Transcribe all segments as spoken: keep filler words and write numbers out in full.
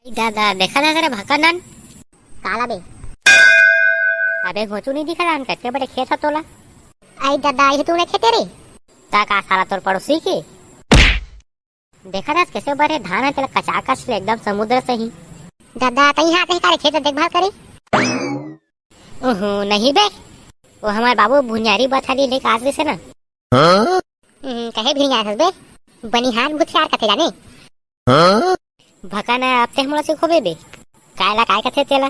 दादा, देखा ना तेरे भकनन। काला बे? अबे, घोचू नहीं दिखा जान, कतके बड़े खेत ह तोला। आई दादा, ये तूने खेते रे? ता का साला तोर पड़ोसी के? देखा ना कैसे बड़े धान है तेला कचाकच ले एकदम समुद्र से ही। दादा, तई हाथ नहीं करे खेत देखभाल करे? ओहो, नहीं बे, वो हमार बाबू भुनियारी बथाली लेके आत रहिसे ना। हम्म, कहे भी नहीं आया बे, बनिहार भुथियार कथे जाने। भकन अब ते मोला सिखोबे बे, काय ला काय कथे तेला?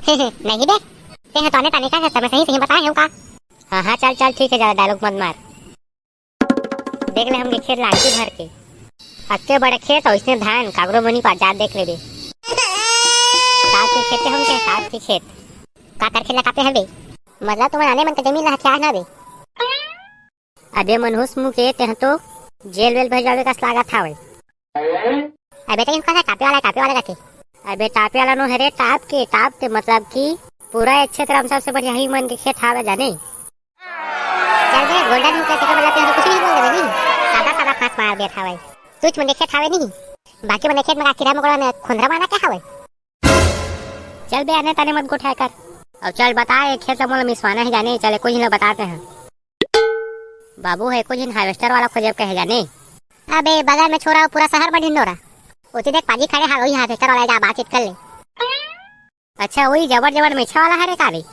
नहीं बे, ते ह तोने ताने का है, मैं सही सही बताए हूँ का? हाँ हाँ, चल चल, ठीक है, ज्यादा डायलॉग मत मार। देख ले हमके खेत लागती भर के, अतके बड़े खेत और इसने धान कागरो मनी पा जात देख लेबे। सात के खेते हमके, सात के खेत। का कर खेत ला कापे हवे? मतलब तुम्हारे आने मन के जमीन ला हथियार ना बे। अबे मनहूस मुके, तेह तो जेल वेल भेजावे कस लागत हावय। अबे तई कहा टापे वाला, टापे वाला कथे। अबे टापे वाला नो हरे, टाप के, टाप के मतलब कि पूरा एक क्षेत्र हम सबसे बढ़िया ही मन के खेत हावे जाने। चल बे, गोल्डन मुके, तेकर बदला तेह कुछ नहीं बोल देवे नहीं। सादा सादा फांस मार देत हावय। तुझ मन के खेत हावे नहीं, बाकी मन के खेत में का कीड़ा मकोड़ा ने खोंदरा माना क्या हावय? चल बे, आने ताने मत गोठाए कर। अब चल बता, ये खेत ला मोला मिसवाना है जाने, चल एको झिन ला बताते हैं। बाबू है, एको झिन हार्वेस्टर वाला खोजब कहे जाने। अबे बगल में छोरा, पूरा शहर में ढिंडोरा। ओती देख पाजी खड़े हा, वही हार्वेस्टर वाला, जा बातचीत कर ले। अच्छा, वही जबर जबर मेछा वाला हरे का बे?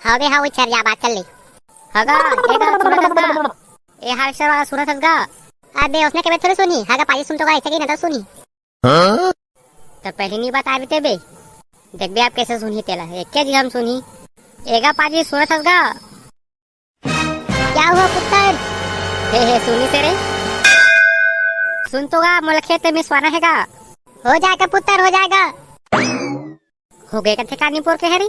हाँ बे, हाँ, वही छर, जा बात कर ले। हगा, ए गा, सुनत हस गा? ए हार्वेस्टर वाला सुनत हस गा? अबे उसने कबे थोड़ी सुनी, हगा पाजी सुन तो गा, ऐसे की ना तो सुनी। हाँ? त पहले नहीं बता देते बे। देख बे, आप कैसे सुनी तेला, एक के जी हम सुनी। एगा पाजी सुनत हस गा? क्या हुआ पुत्र? हे हे, सुनी से रे। सुन तो गा, मोला खेत में मिसवाना है गा। हो जाएगा पुत्र, हो जाएगा। हो गए कथे कानी पोर के हरी?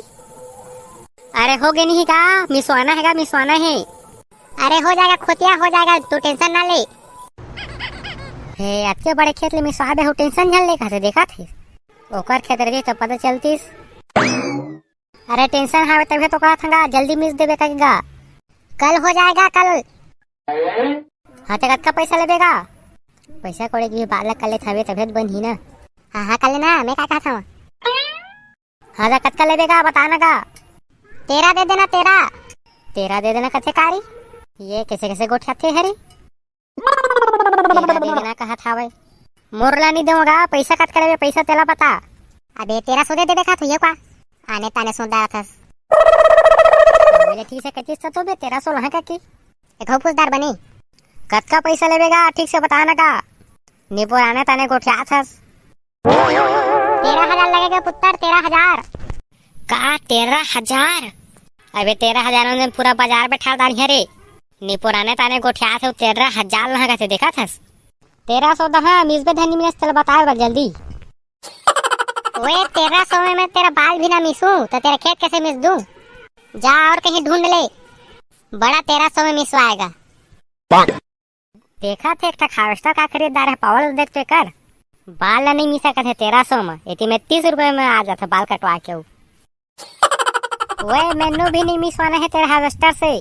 अरे हो गए नहीं गा, मिसवाना है गा, मिसवाना है। अरे हो जाएगा खोतिया, हो जाएगा, तू टेंशन ना ले। हे, अतके बड़े खेत ले मिसवा दे हो, टेंशन झन ले, कहा से देखा थे? ओकर खेत रही तो पता चलतीस। अरे टेंशन हावे तभे तो कहत हंगा, जल्दी मिस देबे कहिगा। कल हो जाएगा, कल। हाँ, ते कतका पैसा लेबे गा? पैसा कोड़े की बात ला कर लेत हवे, तभे तो बनही ना। हाँ, हाँ, कर लेना, मैं का कहत हूँ। हाँ, तो कतका लेबे गा, बता ना गा। तेरह दे देना, तेरह। तेरह दे देना, कथे कारी? ये कैसे कैसे गोठियाथे हरी? तेरा दे देना कहत हावय। मोर ला नहीं देवगा, पैसा कतका लेबे, पैसा तेला बता। अबे तेरह सौ दे देबे का, तो ये का? आने ताने सौदा रखस। बोले, ठीक से कतिस तो बे, तेरह सौ लहे का की? एक हो फुसदार बनी। कतका पैसा लेबे गा, ठीक से बता ना का? निपोर आने ताने गोठियात हस। तेरह हजार लगेगा पुत्र, तेरह हजार। का तेरह हजार? अबे तेरह हजार में पूरा बाजार बैठा दानी है रे। निपोर आने ताने गोठियात हे, तेरह हजार लहा कथे, देखत हस? तेरह सौ दहा, मिसबे धनी मिनस, तेला बताए बर जल्दी। ओए, तेरह सौ में मैं तेरा बाल भी ना मिसू, तो तेरा खेत कैसे मिस दूं? जा और कहीं ढूंढ ले, बड़ा तेरह सौ में मिसवाएगा। देखा थे, एक ठा हार्वेस्टर का खरीदार है, पावर देख तो कर। बाल ला नहीं मिसा कथे तेरह सौ में, एती में तीस रुपए में आ जाता बाल कटवा के। वो, मैनू भी नहीं मिसवाना है तेरा हार्वेस्टर से,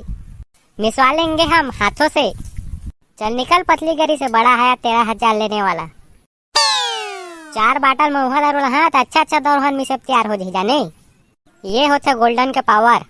मिसवा लेंगे हम हाथों से। चल निकल पतली गरी से, बड़ा है तेरह हजार लेने वाला। चार बाटल महुआ दारू ला, हाँ, तो अच्छा अच्छा दौरहन मिसे तैयार हो जाही जाने। ये होथे गोल्डन के पावर।